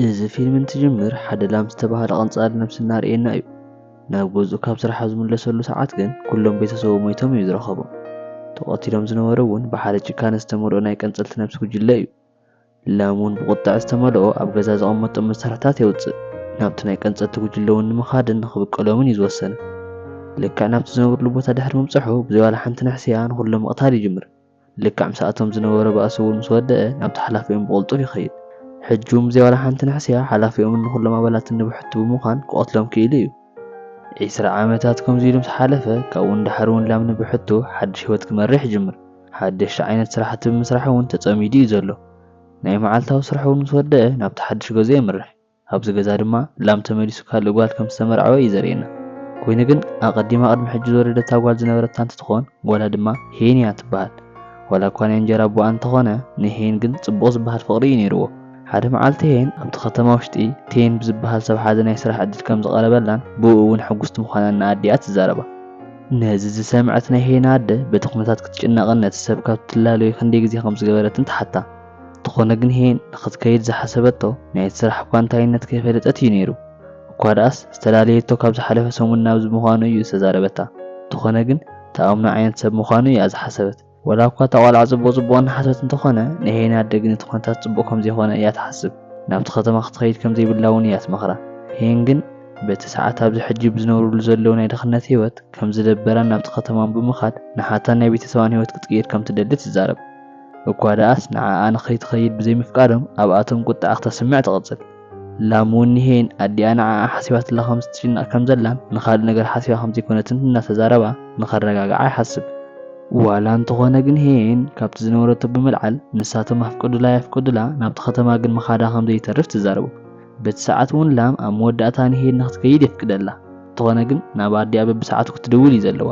እዚ ፊልም እንትጅምር ሓደ ላም ዝተባህለ ቀንጻሊ ነብሲ እናርእየና እዩ። ናብ ገዝኡ ካብ ስራሕ ኣብ ዝምለሰሉ ሰዓት ግን ኩሎም ቤተሰቡ ሞይቶም እዩ ዝረኸቦም። ተቐቲሎም ዝነበሩ እውን ብሓደ ጭካነ ዝተመልኦ ናይ ቀንጸልቲ ነብሲ ጉጅለ እዩ። ላም እውን ብቁጥዕ ዝተመልኦ ኣብ ገዛ ዘቐመጦም መሳርሕታት የውፅእ። ናብቲ ናይ ቀንጸልቲ ጉጅለ እውን ንምኻድን ንኽብቀሎምን እዩ ዝወሰነ። ልክዕ ናብቲ ዝነብርሉ ቦታ ድሕሪ ምብፅሑ ብዘይ ዋላ ሓንቲ ንሕስያ ንኹሎም ምቕታል ይጅምር። ልክዕ ምስኣቶም ዝነበረ ባእሲ እውን ምስ ወደአ ናብቲ ሓላፊኦም ብቕልጡፍ ይኸይድ። ሕጂ እውን ብዘይ ዋላ ሓንቲ ንሕስያ ሓላፊኦምን ንኹሎም ኣባላትን ንብሕቱ ብምዃን ክቐትሎም ክኢሉ እዩ። ዒስራ ዓመታት ከምዚ ኢሉ ምስ ሓለፈ ካብኡ ንዳሕር እውን ላም ንብሕቱ ሓድሽ ህይወት ክመርሕ ይጅምር። ሓደሽቲ ዓይነት ስራሕቲ ብምስራሕ እውን ተጸሚዱ እዩ ዘሎ። ናይ መዓልታዊ ስርሑ እውን ምስ ወደአ ናብቲ ሓድሽ ገዝኡ የምርሕ። ኣብዚ ገዛ ድማ ላም ተመሊሱ ካልእ ጓል ከም ዝተመርዓወ እዩ ዘርእየና። ኮይኑ ግን ኣቐዲማ ቅድሚ ሕጂ ዝወለደታ ጓል ዝነበረታ እንትትኾን ጓላ ድማ ሄን እያ ትበሃል። ዋላ እኳ ናይ እንጀራ ኣቦኣ እንተኾነ ንሄን ግን ጽቡቕ ዝበሃል ፍቕሪ እዩ ነይርዎ። ሓደ መዓልቲ ሄን ኣብቲ ከተማ ውሽጢ ቴን ብዝበሃል ሰብ ሓደ ናይ ስራሕ ዕድል ከም ዝቐረበላን ብኡ እውን ሕጉስቲ ምዃናን ንኣዲኣ ትዛረባ። ነዚ ዝሰምዐት ናይ ሄን ኣደ በቲ ኩነታት ክትጭነቕን ነቲ ሰብ ካብ ትላለዮ ክንደይ ግዜ ከም ዝገበረትን ትሓታ። እንተኾነ ግን ሄን ንኽትከይድ ዝሓሰበቶ ናይቲ ስራሕ እኳ እንታይነት ከይፈለጠት እዩ ነይሩ። እኳ ደኣስ ዝተላለየቶ ካብ ዝሓለፈ ሰሙን ናብዚ ምዃኑ እዩ ዝተዛረበታ። እንተኾነ ግን ተኣምኖ ዓይነት ሰብ ምዃኑ እያ ዝሓሰበት። ወላ እኳ እታ ቆልዓ ጽቡቕ ጽቡቕ እናሓሰበት እንተኾነ ንሄን ኣደ ግን እቲ ኩነታት ጽቡቕ ከም ዘይኮነ እያ ትሓስብ። ናብቲ ከተማ ክትኸይድ ከም ዘይብላ እውን እያ ትመኽራ። ሄን ግን በቲ ሰዓት ኣብዚ ሕጂ ብዝነብሩሉ ዘለዉ ናይ ድኽነት ህይወት ከም ዝደበራን ናብቲ ከተማን ብምኻድ ንሓታን ናይ ቤተሰባን ህይወት ክትቅይር ከም ትደሊ ትዛረብ። እኳ ደኣስ ንዓኣ ንኸይትኸይድ ብዘይምፍቃዶም ኣብኣቶም ቁጥዓ ክተስምዕ ትቕጽል። ላም እውን ንሄን ኣዲኣ ንዓኣ ሓሲባትላ ከም ዝትጭነቕ ከም ዘላን ንኻልእ ነገር ሓሲባ ከም ዘይኮነትን እናተዛረባ ንኸረጋግዓ ይሓስብ። ዋላ እንተኾነ ግን ሄን ካብቲ ዝነበረቶ ብምልዓል ንሳቶም ኣፍቀዱላ ኣየፍቀዱላ ናብቲ ከተማ ግን ምኻዳ ከም ዘይተርፍ ትዛረቦ። በቲ ሰዓት እውን ላም ኣብ መወዳእታ ንሄን ንክትከይድ የፍቅደላ። እንተኾነ ግን ናብ ኣዲኣ በብሰዓቱ ክትድውል እዩ ዘለዋ።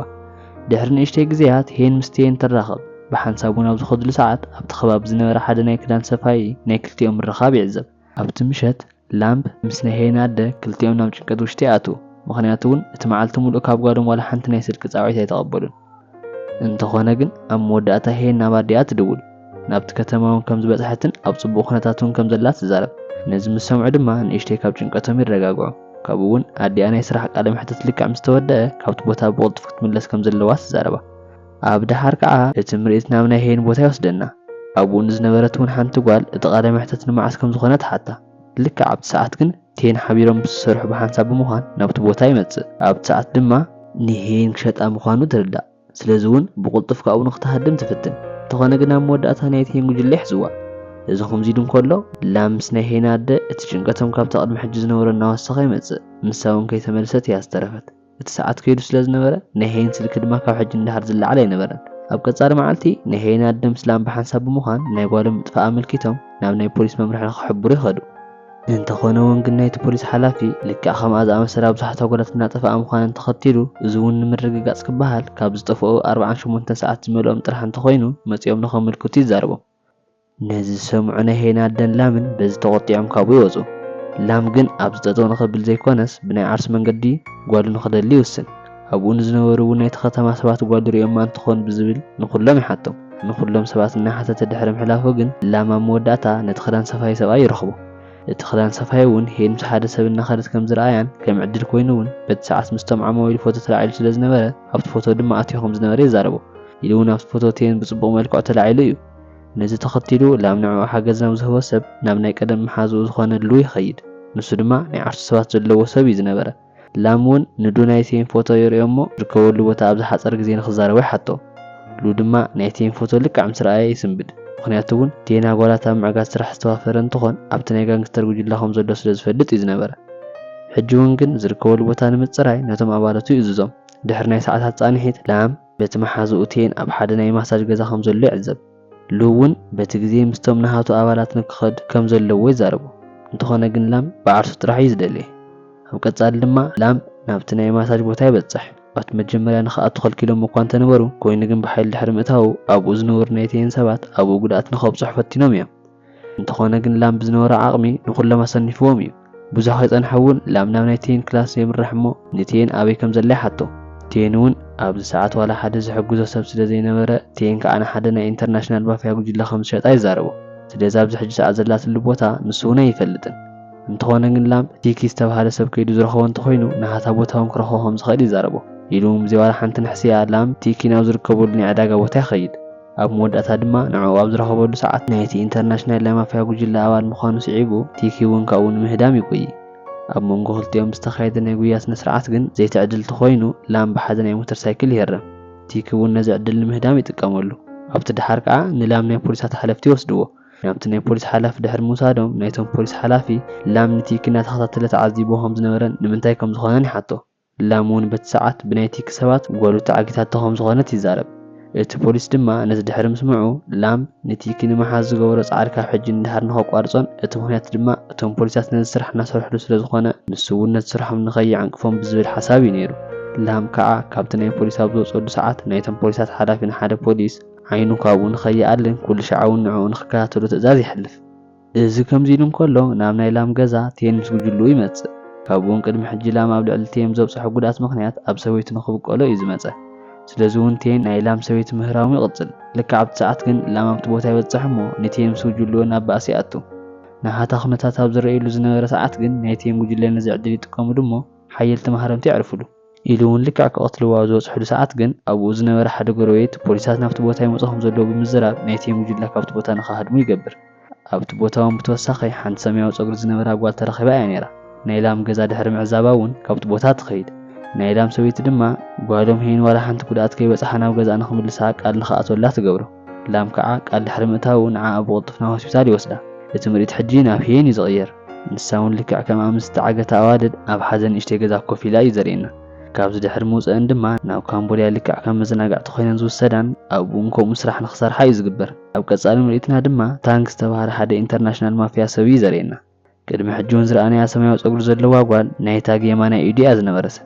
ድሕሪ ንእሽተይ ግዜያት ሄን ምስ ቴን ትራኸብ። ብሓንሳብ እውን ኣብ ዝኸድሉ ሰዓት ኣብቲ ከባቢ ዝነበረ ሓደ ናይ ክዳን ሰፋዪ ናይ ክልቲኦም ምርኻብ ይዕዘብ። ኣብቲ ምሸት ላምፕ ምስ ናይ ሄን ኣደ ክልቲኦም ናብ ጭንቀት ውሽጢ ይኣትዉ። ምኽንያቱ እውን እቲ መዓልቲ ሙሉእ ካብ ጓሎም ዋላ ሓንቲ ናይ ስልኪ ጻውዒት ኣይተቐበሉን። እንተኾነ ግን ኣብ መወዳእታ ሄን ናብ ኣዲኣ ትድውል። ናብቲ ከተማ እውን ከም ዝበጽሐትን ኣብ ጽቡቕ ኩነታት እውን ከም ዘላ ትዛረብ። ነዚ ምስ ሰምዑ ድማ ንእሽተይ ካብ ጭንቀቶም ይረጋግዑ። ካብኡ እውን ኣዲኣ ናይ ስራሕ ቃለ መሕትት ልክዕ ምስ ተወደአ ካብቲ ቦታ ብቕልጡፍ ክትምለስ ከም ዘለዋ ትዛረባ። ኣብ ደሓር ከዓ እቲ ምርኢት ናብ ናይ ሄን ቦታ ይወስደና። ኣብኡ ንዝነበረት እውን ሓንቲ ጓል እቲ ቃለ መሕትት ንመዓስ ከም ዝኾነ ትሓታ። ልክዕ ኣብቲ ሰዓት ግን ቴን ሓቢሮም ምስ ዝሰርሑ ብሓንሳብ ብምዃን ናብቲ ቦታ ይመጽእ። ኣብቲ ሰዓት ድማ ንሄን ክሸጣ ምዃኑ ትርዳእ። ስለዚ እውን ብቕልጡፍ ካብኡ ንክትሃድም ትፍትን። እንተኾነ ግን ኣብ መወዳእታ ናይ ቴን ጉጅለ ይሕዝዋ። እዚ ከምዚ ኢሉ እንከሎ ላም ምስ ናይ ሄን ኣደ እቲ ጭንቀቶም ካብቲ ቅድሚ ሕጂ ዝነበሮ እናወሰኸ ይመጽእ። ንሳ እውን ከይተመልሰት እያ ዝተረፈት። እቲ ሰዓት ከይዱ ስለ ዝነበረ ናይ ሄን ስልኪ ድማ ካብ ሕጂ ንደሓር ዝለዓል ኣይነበረን። ኣብ ቀጻሊ መዓልቲ ናይ ሄን ኣደ ምስ ላም ብሓንሳብ ብምዃን ናይ ጓሎም ምጥፋእ ኣመልኪቶም ናብ ናይ ፖሊስ መምርሒ ንክሕብሩ ይኸዱ። እንተኾነ እውን ግን ናይቲ ፖሊስ ሓላፊ ልክዕ ከምኣ ዝኣመሰላ ብዙሓት ኣጓላት እናጠፍኣ ምዃነን ተኸቲሉ፣ እዚ እውን ንምርግጋጽ ክበሃል ካብ ዝጠፍኡ ኣርብዓን ሸሞንተን ሰዓት ዝመልኦም ጥራሕ እንተኾይኑ መጺኦም ንኸመልክቱ ይዛረቦም። ነዚ ዝሰምዑ ናይ ሄን ኣደን ላምን በዚ ተቖጢዖም ካብኡ ይወጹ። ላም ግን ኣብዚ ጠጠው ንኸብል ዘይኮነስ ብናይ ዓርሱ መንገዲ ጓሉ ንኽደሊ ይውስን። ኣብኡ ንዝነበሩ እውን ናይቲ ከተማ ሰባት ጓሉ ሪኦማ እንትኾን ብዝብል ንኹሎም ይሓቶም። ንኹሎም ሰባት እናሓተተ ድሕሪ ምሕላፉ ግን ላም ኣብ መወዳእታ ነቲ ክዳን ሰፋይ ሰብኣይ ይረኽቦ። እቲ ክዳን ሰፋይ እውን ሄን ምስ ሓደ ሰብ እናኸደት ከም ዝረኣያን ከም ዕድል ኮይኑ እውን በቲ ሰዓት ምስቶም ዓማዊል ፎቶ ተላዒሉ ስለ ዝነበረ ኣብቲ ፎቶ ድማ ኣትዩ ከም ዝነበረ ይዛረቦ። ኢሉ እውን ኣብቲ ፎቶ ቴን ብጽቡቕ መልክዑ ተላዒሉ እዩ። ነዚ ተኸቲሉ ላም ንዕኡ ሓገዝ ናብ ዝህቦ ሰብ ናብ ናይ ቀደም መሓዝኡ ዝኾነ ሉ ይኸይድ። ንሱ ድማ ናይ ዓርሱ ሰባት ዘለዎ ሰብ እዩ ዝነበረ። ላም እውን ንዱ ናይ ቴን ፎቶ የርእዮ እሞ ዝርከበሉ ቦታ ኣብ ዝሓጸረ ግዜ ንኽዛረቦ ይሓቶ። ሉ ድማ ናይ ቴን ፎቶ ልክዕ ምስ ረኣየ ይስንብድ። ምኽንያቱ እውን ቴን ኣጓላት ኣብ ምዕጋት ስራሕ ዝተዋፈረ እንትኾን ኣብቲ ናይ ጋንግስተር ጉጅለ ከም ዘሎ ስለ ዝፈልጥ እዩ ዝነበረ። ሕጂ እውን ግን ዝርከበሉ ቦታ ንምጽራይ ነቶም ኣባላቱ ይእዝዞም። ድሕሪ ናይ ሰዓታት ጻንሒት ላም በቲ መሓዝኡ ቴን ኣብ ሓደ ናይ ማሳጅ ገዛ ከም ዘሎ ይዕዘብ። ሉ እውን በቲ ግዜ ምስቶም ናሃቱ ኣባላት ንክኸድ ከም ዘለዎ ይዛረቡ። እንተኾነ ግን ላም ብዓርሱ ጥራሕ እዩ ዝደልየ። ኣብ ቀጻሊ ድማ ላም ናብቲ ናይ ማሳጅ ቦታ ይበጽሕ። ኣብቲ መጀመርያ ንኽኣቱ ከልኪሎም እኳ እንተነበሩ፣ ኮይኑ ግን ብሓይሊ ድሕሪ ምእታዉ ኣብኡ ዝነበሩ ናይ ቴን ሰባት ኣብኡ ጉድኣት ንኸብጽሑ ፈቲኖም እዮም። እንተኾነ ግን ላም ብዝነበሮ ዓቕሚ ንኹሎም ኣሰኒፍዎም እዩ። ብዙሕ ከይጸንሐ እውን ላም ናብ ናይ ቴን ክላስ የምርሕ እሞ ንቴን ኣበይ ከም ዘላ ይሓቶ። ቴን እውን ኣብዚ ሰዓት ዋላ ሓደ ዝሕግዞ ሰብ ስለ ዘይነበረ ቴን ከዓ ንሓደ ናይ ኢንተርናሽናል ማፍያ ጉጅለ ከም ዝሸጣ ይዛረቦ። ስለዚ ኣብዚ ሕጂ ሰዓት ዘላትሉ ቦታ ንሱ እውን ኣይፈልጥን። እንተኾነ ግን ላም ቲኪ ዝተባህለ ሰብ ከይዱ ዝረኸቦ እንተኾይኑ፣ ናሃታ ቦታ እውን ክረኽቦ ከም ዝኽእል ይዛረቦ። ኢሉ እውን ብዘይ ዋላ ሓንቲ ንሕስያ ላም ቲኪ ናብ ዝርከበሉ ናይ ዕዳጋ ቦታ ይኸይድ። ኣብ መወዳእታ ድማ ንዕኡ ኣብ ዝረኸበሉ ሰዓት ናይቲ ኢንተርናሽናል ናይ ማፍያ ጉጅለ ኣባል ምዃኑ ስዒቡ፣ ቲኪ እውን ካብኡ ንምህዳም ይጎይ። ኣብ መንጎ ክልቲኦም ዝተኻየደ ናይ ጉያ ስነ ስርዓት ግን ዘይትዕድል ተኾይኑ ላም ብሓደ ናይ ሞተር ሳይክል ይህረም። ቲኪ እውን ነዚ ዕድል ንምህዳም ይጥቀመሉ። ኣብቲ ደሓር ከዓ ንላም ናይ ፖሊሳት ሓለፍቲ ይወስድዎ። ናብቲ ናይ ፖሊስ ሓላፊ ድሕሪ ምውሳዶም ናይቶም ፖሊስ ሓላፊ ላም ንቲኪ እናተኸታተለ ተዓዚቦ ከም ዝነበረን ንምንታይ ከም ዝኾነን ይሓቶ። ላም እውን በቲ ሰዓት ብናይ ቲኪ ሰባት ጓሉ ተዓጊታቶ ከም ዝኾነት ይዛረብ። እቲ ፖሊስ ድማ ነዚ ድሕሪ ምስምዑ ላም ንቲኪ ንምሓዝ ዝገበሮ ጻዕሪ ካብ ሕጂ ንድሓር ንኸቋርጾን እቲ ምኽንያት ድማ እቶም ፖሊሳት ነዚ ስራሕ እናሰርሕሉ ስለ ዝኾነ ንሱ እውን ነቲ ስርሖም ንኸይዓንቅፎም ብዝብል ሓሳብ እዩ ነይሩ። ላም ከዓ ካብቲ ናይ ፖሊስ ኣብ ዝወፀሉ ሰዓት ናይቶም ፖሊሳት ሓላፊ ንሓደ ፖሊስ ዓይኑ ካብኡ ንኸይኣልን ኩሉ ሻዕ እውን ንዕኡ ንኽከታተሎ ትእዛዝ የሕልፍ። እዚ ከምዚ ኢሉ እንከሎ ናብ ናይ ላም ገዛ ቴን ምስ ጉጅልኡ ይመጽእ። ካብኡ እውን ቅድሚ ሕጂ ላም ኣብ ልዕሊ ቴን ብዘብጽሖ ጉድኣት ምኽንያት ኣብ ሰበይቱ ንኽብቀሎ እዩ ዝመጸ። ስለዚ እውን ቴን ናይ ላም ሰበይቲ ምህራሙ ይቕጽል። ልክዕ ኣብቲ ሰዓት ግን ላም ኣብቲ ቦታ ይበጽሕ እሞ ንቴን ምስ ጉጅልኡ ናብ ባእሲ ይኣቱ። ናሃታ ኩነታት ኣብ ዝረኣየሉ ዝነበረ ሰዓት ግን ናይ ቴን ጉጅለ ነዚ ዕድል ይጥቀምሉ እሞ ሓየልቲ ማህረምቲ የዕርፍሉ። ኢሉ እውን ልክዕ ክቐትልዎ ኣብ ዝበጽሕሉ ሰዓት ግን ኣብኡ ዝነበረ ሓደ ጎረቤት ፖሊሳት ናብቲ ቦታ ይመጹ ከም ዘለዉ ብምዝራብ ናይ ቴን ጉጅለ ካብቲ ቦታ ንኽሃድሙ ይገብር። ኣብቲ ቦታ እውን ብተወሳኺ ሓንቲ ሰማያዊ ጸጉሪ ዝነበራ ጓል ተረኺባ እያ ነይራ። ናይ ላም ገዛ ድሕሪ ምዕዛባ እውን ካብቲ ቦታ ትኸይድ። ናይ ላም ሰበይቲ ድማ ጓሎም ሄን ዋላ ሓንቲ ጉድኣት ከይበጽሓ ናብ ገዛኣ ንኽምልሳ ቃል ንኽኣትወላ ትገብሮ። ላም ከዓ ቃል ድሕሪ ምእታዉ ንዓኣ ብቕልጡፍ ናብ ሆስፒታል ይወስዳ። እቲ ምርኢት ሕጂ ናብ ሄን እዩ ዝቕየር። ንሳ እውን ልክዕ ከምኣ ምስ ዝተዓገታ ኣዋልድ ኣብ ሓደ ንእሽተይ ገዛ ኮፍ ኢላ እዩ ዘርእየና። ካብዚ ድሕሪ ምውፅእን ድማ ናብ ካምቦድያ ልክዕ ከም መዘናግዕቲ ኮይነን ዝውሰዳን ኣብኡ እውን ከምኡ ስራሕ ንኽሰርሓ እዩ ዝግበር። ኣብ ቀፃሊ ምርኢትና ድማ ታንግ ዝተባህለ ሓደ ኢንተርናሽናል ማፍያ ሰብ እዩ ዘርእየና። ቅድሚ ሕጂ እውን ዝረኣናያ ሰማያዊ ፀጉሪ ዘለዋ ጓል ናይ ታግ የማናይ ኢዱ እያ ዝነበረት።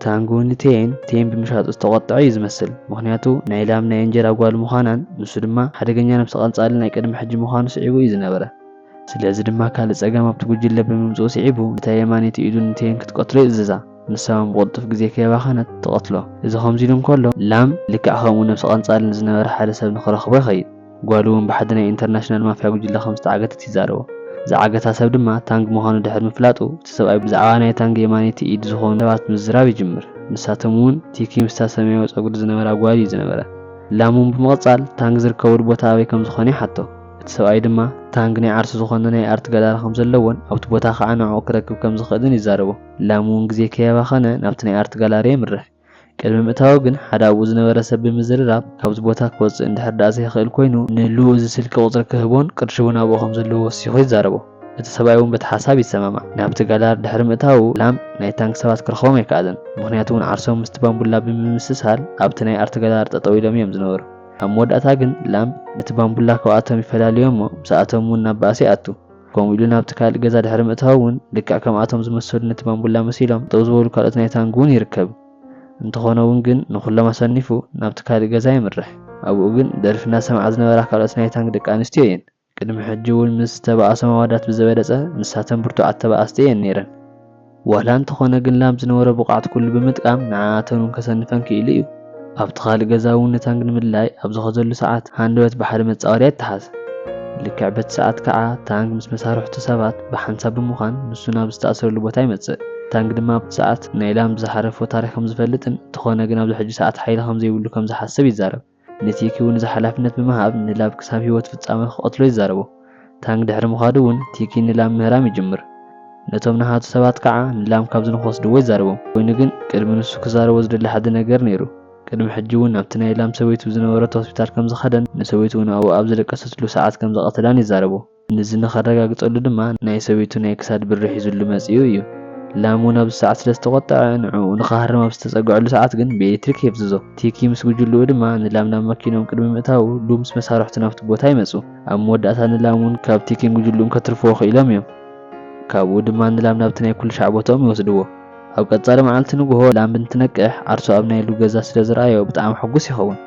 ታንግ እውን ንቴን ቴን ብምሻጡ ዝተቖጥዐ እዩ ዝመስል። ምኽንያቱ ናይ ላም ናይ እንጀራ ጓል ምዃናን ንሱ ድማ ሓደገኛ ነብሰ ቀንጻሊ ናይ ቅድሚ ሕጂ ምዃኑ ስዒቡ እዩ ዝነበረ። ስለዚ ድማ ካልእ ጸገም ኣብቲ ጉጅለ ብምምጽኡ ስዒቡ ነታ የማነይቲ ኢዱ ንቴን ክትቀትሎ ይእዝዛ። ንሳ እውን ብቕልጡፍ ግዜ ከየባኸነት ትቐትሎ። እዚ ከምዚ ኢሉ እንከሎ ላም ልክዕ ከምኡ ነብሰ ቀንጻሊ ንዝነበረ ሓደ ሰብ ንኽረኽቦ ይኸይድ። ጓሉ እውን ብሓደ ናይ ኢንተርናሽናል ማፍያ ጉጅለ ከም ዝተዓገተት ይዛረቦ። ዝዓገታ ሰብ ድማ ታንግ ምዃኑ ድሕሪ ምፍላጡ እቲ ሰብኣይ ብዛዕባ ናይ ታንግ የማነይቲ ኢድ ዝኾኑ ሰባት ምዝራብ ይጅምር። ንሳቶም እውን ቲኪ ምስታ ሰማያዊ ጸጉሪ ዝነበራ ጓል እዩ ዝነበረ። ላም እውን ብምቕጻል ታንግ ዝርከበሉ ቦታ ኣበይ ከም ዝኾነ ይሓቶ። እቲ ሰብኣይ ድማ ታንግ ናይ ዓርሱ ዝኾነ ናይ ኣርት ጋላሪ ከም ዘለዎን ኣብቲ ቦታ ከዓ ንዕኡ ክረክብ ከም ዝኽእልን ይዛረቦ። ላም እውን ግዜ ከየባኸነ ናብቲ ናይ ኣርት ጋላሪ የምርሕ። ቅድሚ ምእታዉ ግን ሓደ ኣብኡ ዝነበረ ሰብ ብምዝርራብ ካብዚ ቦታ ክወፅእ እንድሕር ደኣ ዘይኽእል ኮይኑ ንሉ እዚ ስልኪ ቁፅሪ ክህቦን ቅርሺ እውን ኣብኡ ከም ዘለዎ ወሲኹ ይዛረቦ። እቲ ሰብኣይ እውን በቲ ሓሳብ ይሰማማዕ። ናብቲ ጋላር ድሕሪ ምእታዉ ላም ናይ ታንክ ሰባት ክረኽቦም ኣይከኣለን። ምኽንያቱ እውን ዓርሶም ምስቲ ባምቡላ ብምምስሳል ኣብቲ ናይ ኣርት ጋላር ጠጠው ኢሎም እዮም ዝነበሩ። ኣብ መወዳእታ ግን ላም ነቲ ባምቡላ ካብኣቶም ይፈላልዮ እሞ ምስኣቶም እውን ናብ ባእሲ ይኣቱ። ከምኡ ኢሉ ናብቲ ካልእ ገዛ ድሕሪ ምእታዉ እውን ልክዕ ከምኣቶም ዝመሰሉ ነቲ ባምቡላ መሲሎም ጠው ዝበሉ ካልኦት ናይ ታንግ እውን ይርከብ። እንተኾነ እውን ግን ንኹሎም ኣሰኒፉ ናብቲ ካልእ ገዛ የምርሕ። ኣብኡ ግን ደርፊ እናሰምዓ ዝነበራ ካልኦት ናይ ታንግ ደቂ ኣንስትዮ እየን። ቅድሚ ሕጂ እውን ምስ ዝተባእሶም ኣዋዳት ብዝበለጸ ንሳተን ብርቱዓት ተባኣስቲ እየን ነይረን። ዋላ እንተኾነ ግን ላም ዝነበሮ ብቕዓት ኩሉ ብምጥቃም ንዓኣተን እውን ከሰንፈን ክኢሉ እዩ። ኣብቲ ካልእ ገዛ እውን ንታንግ ንምልላይ ኣብ ዝኸደሉ ሰዓት ሃንደበት ብሓደ መጻወድያ ይተሓዝ። ልክዕ በቲ ሰዓት ከዓ ታንግ ምስ መሳርሕቱ ሰባት ብሓንሳብ ብምዃን ንሱ ናብ ዝተኣስረሉ ቦታ ይመጽእ። ታንግ ድማ ኣብቲ ሰዓት ናይ ላም ዝሓለፎ ታሪኽ ከም ዝፈልጥን እንተኾነ ግን ኣብዚ ሕጂ ሰዓት ሓይሊ ከም ዘይብሉ ከም ዝሓስብ ይዛረብ። ንቲኪ እውን እዚ ሓላፍነት ብምሃብ ንላም ክሳብ ህይወት ፍጻመ ክቐትሎ ይዛረቦ። ታንግ ድሕሪ ምኻዱ እውን ቲኪ ንላም ምህራም ይጅምር። ነቶም ናሃቱ ሰባት ከዓ ንላም ካብዚ ንክወስድዎ ይዛረቦም። ኮይኑ ግን ቅድሚ ንሱ ክዛረቦ ዝደሊ ሓደ ነገር ነይሩ። ቅድሚ ሕጂ እውን ናብቲ ናይ ላም ሰበይቱ ዝነበረቶ ሆስፒታል ከም ዝኸደን ንሰበይቱ እውን ኣብኡ ኣብ ዝደቀሰትሉ ሰዓት ከም ዝቐተላን ይዛረቦ። ንዚ ንኸረጋግጸሉ ድማ ናይ ሰበይቱ ናይ ክሳድ ብሪ ሒዙሉ መጺኡ እዩ። ላም እውን ኣብዚ ሰዓት ስለ ዝተቖጠዐ ንዕኡ ንኽሃርም ኣብ ዝተጸግዐሉ ሰዓት ግን ብኤሌክትሪክ የፍዝዞ። ቲኪ ምስ ጉጅልኡ ድማ ንላም ናብ መኪኖም ቅድሚ ምእታዉ ሉ ምስ መሳርሕቱ ናብቲ ቦታ ይመጹ። ኣብ መወዳእታ ንላም እውን ካብ ቲኪን ጉጅልኡን ከትርፍዎ ክኢሎም እዮም። ካብኡ ድማ ንላም ናብቲ ናይ ኩሉ ሻዕ ቦታኦም ይወስድዎ። ኣብ ቀጻሊ መዓልቲ ንግሆ ላም እንትነቅሕ ዓርሱ ኣብ ናይ ሉ ገዛ ስለ ዝረኣዮ ብጣዕሚ ሕጉስ ይኸውን።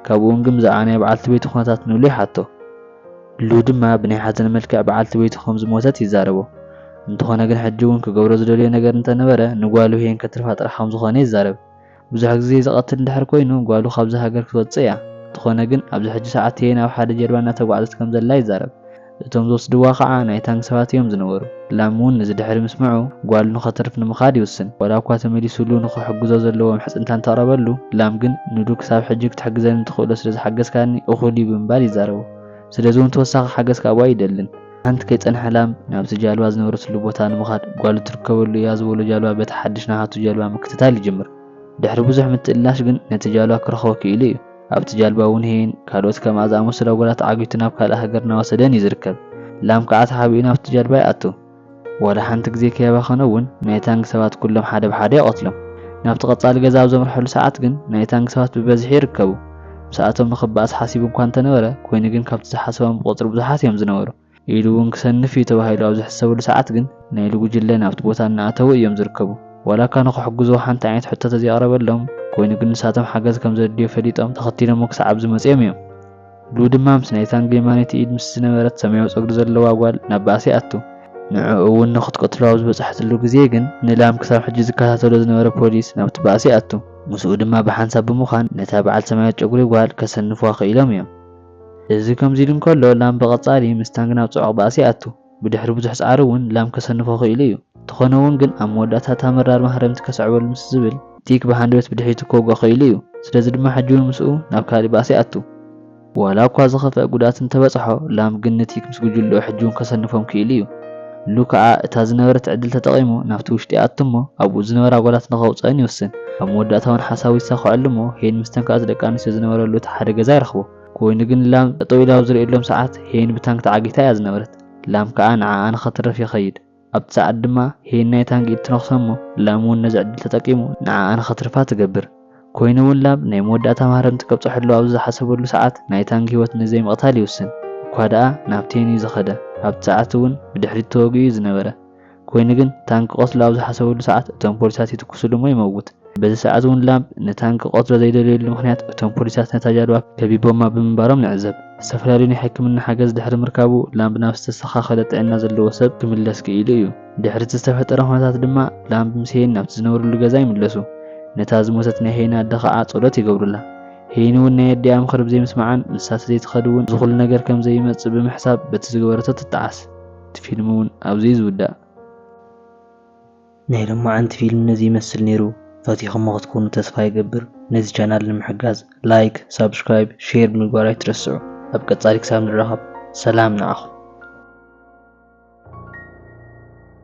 ካብኡ እውን ግን ብዛዕባ ናይ በዓልቲ ቤቱ ኩነታት ንሉ ይሓቶ። ሉ ድማ ብናይ ሓዘን መልክዕ በዓልቲ ቤቱ ከም ዝሞተት ይዛረቦ። እንተኾነ ግን ሕጂ እውን ክገብሮ ዝደልዮ ነገር እንተነበረ ንጓሉ ሄን ከትርፋ ጥራሕ ከም ዝኾነ ይዛረብ። ብዙሕ ግዜ ዝቐትል እንድሕር ኮይኑ ጓሉ ካብዚ ሃገር ክትወፅእ እያ። እንተኾነ ግን ኣብዚ ሕጂ ሰዓት ሄን ኣብ ሓደ ጀልባ እናተጓዕዘት ከም ዘላ ይዛረብ። እቶም ዝወስድዋ ከዓ ናይ ታንግ ሰባት እዮም ዝነበሩ። ላም እውን ነዚ ድሕሪ ምስምዑ ጓሉ ንኸትርፍ ንምኻድ ይውስን። ዋላ እኳ ተመሊሱሉ ንኽሕግዞ ዘለዎ ምሕጽንታ እንተቕረበሉ፣ ላም ግን ንዱ ክሳብ ሕጂ ክትሕግዘኒ ትኽእሎ ስለ ዝሓገዝካኒ እኹል እዩ ብምባል ይዛረቦ። ስለዚ እውን ተወሳኺ ሓገዝ ካብኡ ኣይደልን። ሓንቲ ከይጸንሐ ላም ናብቲ ጃልባ ዝነበረትሉ ቦታ ንምኻድ ጓሉ ትርከበሉ እያ ዝበሎ ጃልባ በቲ ሓድሽ ናሃቱ ጃልባ ምክትታል ይጅምር። ድሕሪ ብዙሕ ምትእላሽ ግን ነቲ ጃልባ ክረኽቦ ክኢሉ እዩ። ኣብቲ ጃልባ እውን ሄን ካልኦት ከምኣ ዝኣመሰሉ ኣጓላት ዓጊቱ ናብ ካልእ ሃገር እናወሰደን እዩ ዝርከብ። ላም ከዓ ተሓቢኡ ናብቲ ጃልባ ይኣቱ። ዋላ ሓንቲ ግዜ ከይባኸነ እውን ናይ ታንግ ሰባት ኩሎም ሓደ ብሓደ ይቐትሎም። ናብቲ ቀጻሊ ገዛ ኣብ ዘምርሐሉ ሰዓት ግን ናይ ታንግ ሰባት ብበዝሒ ይርከቡ። ምስኣቶም ንኽበኣስ ሓሲቡ እኳ እንተነበረ፣ ኮይኑ ግን ካብቲ ዝሓሰቦም ብቑጽሪ ብዙሓት እዮም ዝነበሩ። ኢሉ እውን ክሰንፍ እዩ ተባሂሉ ኣብ ዝሕሰበሉ ሰዓት ግን ናይሉ ጉጅለ ናብቲ ቦታ እናኣተዉ እዮም ዝርከቡ። ዋላ እኳ ንኽሕግዝዎ ሓንቲ ዓይነት ሕቶ ተዘይቐረበሎም፣ ኮይኑ ግን ንሳቶም ሓገዝ ከም ዘድልዮ ፈሊጦም ተኸቲሎሞ ክሳብ ኣብዚ መጺኦም እዮም። ሉ ድማ ምስ ናይ ታንግ የማነይቲ ኢድ ምስ ዝነበረት ሰማያዊ ጸጉሪ ዘለዋ ጓል ናብ ባእሲ ኣቱ። ንዕኡ እውን ንኽትቀትሎ ኣብ ዝበጻሕትሉ ግዜ ግን ንላም ክሳብ ሕጂ ዝከታተሎ ዝነበረ ፖሊስ ናብቲ ባእሲ ኣቱ። ምስኡ ድማ ብሓንሳብ ብምዃን ነታ በዓል ሰማያዊ ጨጉሪ ጓል ከሰንፍዋ ክኢሎም እዮም። እዚ ከምዚ ኢሉ እንከሎ ላም ብቐጻሊ ምስ ታንግ ናብ ጽዑቕ ባእሲ ኣቱ። ብድሕሪ ብዙሕ ጻዕሪ እውን ላም ከሰንፎ ክኢሉ እዩ። እንተኾነ እውን ግን ኣብ መወዳእታ እታ መራር ማህረምቲ ከስዕበሉ ምስ ዝብል ቲክ ብሃንደበት ብድሕሪቱ ክወግኦ ክኢሉ እዩ። ስለዚ ድማ ሕጂ እውን ምስኡ ናብ ካልእ ባእሲ ኣቱ። ዋላ እኳ ዝኸፍአ ጉድኣት እንተበጽሖ፣ ላም ግን ንቲክ ምስ ጉጅልኡ ሕጂ እውን ከሰንፎም ክኢሉ እዩ። ሉ ከኣ እታ ዝነበረት ዕድል ተጠቒሙ ናብቲ ውሽጢ ይኣቱ እሞ ኣብኡ ዝነበራ ጓላት ንኸውጽአን ይውስን። ኣብ መወዳእታ እውን ሓሳቡ ይሳኸዐሉ እሞ ሄን ምስ ተንካኣት ደቂ ኣንስትዮ ዝነበረሉ እቲ ሓደ ገዛ ይረኽቦ። ኮይኑ ግን ላም ጠጠው ኢላ ኣብ ዝርእየሎም ሰዓት ሄን ብታንክ ተዓጊታ እያ ዝነበረት። ላም ከኣ ንዓኣ ንኸትርፍ ይኸይድ። ኣብቲ ሰዓት ድማ ሄን ናይ ታንክ ኢድ ትነኽሶ እሞ ላም እውን ነዚ ዕድል ተጠቂሙ ንዓኣ ንኸትርፋ ትገብር። ኮይኑ እውን ላም ናይ መወዳእታ ማህረምቲ ከብጽሐሉ ኣብ ዝሓሰበሉ ሰዓት ናይ ታንክ ህይወት ንዘይምቕታል ይውስን። እኳ ደኣ ናብቲ ሄን እዩ ዝኸደ። ኣብቲ ሰዓት እውን ብድሕሪት ተወጊኡ እዩ ዝነበረ። ኮይኑ ግን ታንክ ክቐትሎ ኣብ ዝሓሰበሉ ሰዓት እቶም ፖሊሳት ይትኩስሉ እሞ ይመውት። በዚ ሰዓት እውን ላም ንታንክ ክቐትሎ ዘይደለየሉ ምኽንያት እቶም ፖሊሳት ነታ ጃልባ ከቢቦማ ብምንባሮም ንዕዘብ። ዝተፈላለዩ ናይ ሕክምና ሓገዝ ድሕሪ ምርካቡ ላም ናብ ዝተስተኻኸለ ጥዕና ዘለዎ ሰብ ክምለስ ክኢሉ እዩ። ድሕሪ እቲ ዝተፈጠረ ኩነታት ድማ ላም ምስ ሄን ናብቲ ዝነብርሉ ገዛ ይምለሱ። ነታ ዝሞተት ናይ ሄን ኣደ ኸዓ ጸሎት ይገብሩላ። ሄን እውን ናይ ኣዲኣ ምኽሪ ብዘይምስማዓን ንሳ ተዘይትኸድ እውን እዚ ኩሉ ነገር ከም ዘይመጽእ ብምሕሳብ በቲ ዝገበረቶ ትጠዓስ። እቲ ፊልም እውን ኣብዚ እዩ ዝውዳእ። ናይ ሎማዓንቲ ፊልም ነዚ ይመስል ነይሩ። ፈቲኹሞ ክትኮኑ ተስፋ ይገብር። ነዚ ቻናል ንምሕጋዝ ላይክ፣ ሳብስክራይብ፣ ሼር ብምግባር ኣይትረስዑ። ኣብ ቀጻሊ ክሳብ ንራኸብ ሰላም ንዓኹም።